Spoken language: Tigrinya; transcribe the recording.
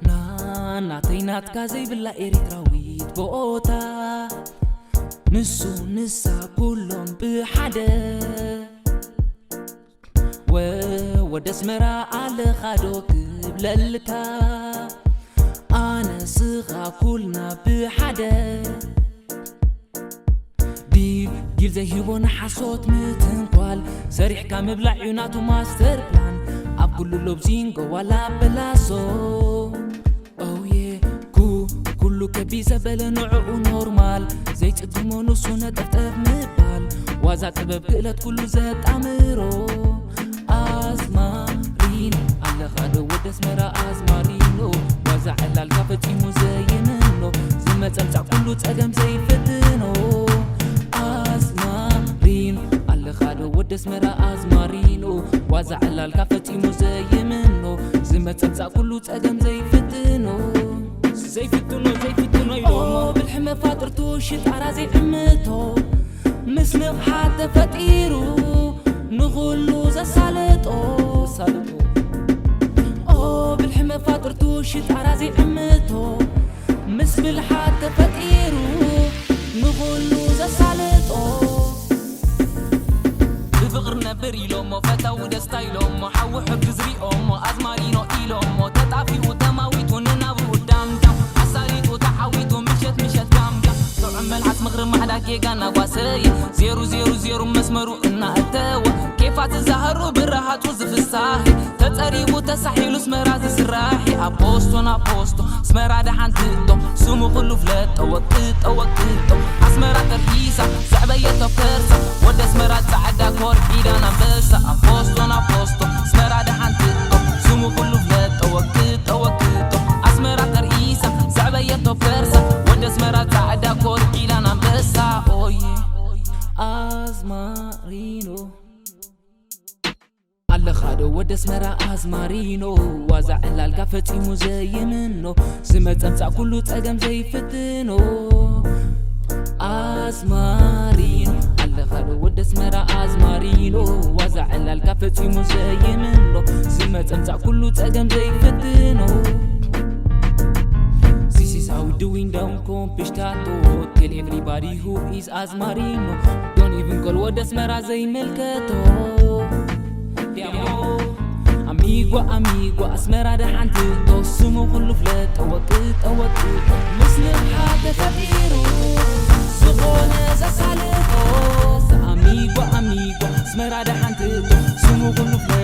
ናናተይ ናትካ ዘይብላ ኤሪትራዊት ቦታ፣ ንሱ ንሳ ኩሎም ብሓደ። ወ-፣ ወደ ኣስመራ ኣለኻ ዶ ክብለልካ፣ ኣነ ስኻ ኩልና ብሓደ። ዲል፣ ዲል ዘይህቦ ንሓሶት ምትንኳል፣ ሰሪሕካ ምብላዕ እዩ ናቱ ማስተር ፕላን። ኣብ ኩሉ ሎብዚንጎ ዋላ በላሶ፣ ኦውየ፣ ኩ-፣ ኩሉ ከቢ ዘበለ ንዕኡ ኖርማል፣ ዘይጽግሞ ንሱ ነጠፍጠፍ ምባል፣ ዋዛ ጥበብ ክእለት ኩሉ ዘጣምሮ። ኣዝማሪኖ ኣለኻ ዶ ወደ ኣስመራ ኣዝማሪኖ፣ ዋዛ ዕላልካ ፈጺሙ ዘይምኖ፣ ዝመጸ ምጻእ ኩሉ ጸገም ዘይፍትኖ። ኣዝማሪኖ ኣለኻ ዶ ወደ ኣስመራ ኣዝማሪኖ፣ ዋዛ ዕላልካ ፈጺሙ ዘይምኖ፣ ዝመጸ ምጻእ ኩሉ ጸገም ዘይፍትኖ። ዘይፍትኖ፣ ዘይፍትኖ ኦ ኢሎሞ። ብልሒ መፋጥርቱ ሽጣራ ዘይዕምቶ፣ ምስ ንቕሓት ተፈጢሩ ንኹሉ ዘሳልጦ። ዘሳልጦ። ኦ ብልሒ መፋጥርቱ ሽጣራ ዘይዕምቶ፣ ምስ ብልሓት ተፈጢሩ ንኹሉ ዘሳልጦ። ብፍቕሪ ነብር ኢሎሞ፣ ፈታዊ ደስታ ኢሎሞ፣ ሓዊ ሕጊ ዝሪኦሞ፣ ኣዝማሪኖ ኢሎሞ፣ ተጣፊኡ ተማዊቱ ንናብርኡ ዳምዳም፣ ኣሳሊጡ ተዓዊቱ ምሸት ምሸት ጋምጋም። ጥዑም መልሓስ ምኽሪ ማዕዳ ጌጋ እናጓሰየ፣ ዜሩ ዜሩ ዜሩ መስመሩ እናእተወ፣ ኬፋት ዝዛህሩ ብረሃጹ ዝፍሳሄ፣ ተጸሪቡ ተሳሒሉ ኣስመራ ዝስራሒ፣ ኣፖስቶን ኣፖስቶ ኣስመራ ደሓን ትእቶ፣ ስሙ ኩሉ ፍለጦ ወቅጦ ወቅጦ። ኣስመራ ተርኢሳ ዘዕበየቶ ከርሳ፣ ወደ ኣስመራ ጻዕዳ ኮር ኪዳን ኣንበሳ። ኣፖስቶን ኣፖስቶ ኣስመራ ደሓን ትእቶ፣ ስሙ ኩሉ ፍለጦ ወቅጦ ወቅጦ። ኣስመራ ተርኢሳ ዘዕበየቶ ከርሳ፣ ወደ ኣስመራ ጻዕዳ ኮር ኪዳን ኣንበሳ። ኦየ ኣዝማሪኖ ኣለኻ ዶ ወደ ኣስመራ ኣዝማሪኖ፣ ዋዛ ዕላልካ ፈጺሙ ዘይምኖ፣ ዝመጸ ምጻእ ኩሉ ጸገም ዘይፍትኖ። ኣዝማሪኖ ኣለኻ ዶ ወደ ኣስመራ ኣዝማሪኖ፣ ዋዛ ዕላልካ ፈጺሙ ዘይምኖ፣ ዝመጸ ምጻእ ኩሉ ጸገም ዘይፍትኖ። This is how we doing down ኮምፒሽታቶ፣ tell everybody who is ኣዝማሪኖ፣ don't even call ወደ ኣስመራ ዘይምልከቶ። ኣሚጓ ኣሚጓ ኣስመራ ደሓን ትእቶ፣ ስሙ ኩሉ ፍለጦ ወቅጦ ወቅጦ። ምስ ንቕሓት ተፈጢሩ ዝኾነ ዘሳልጦ። ኣሚጓ ኣሚጓ ኣስመራ ደሓን ትእቶ፣ ስሙ ኩሉ ፍለጦ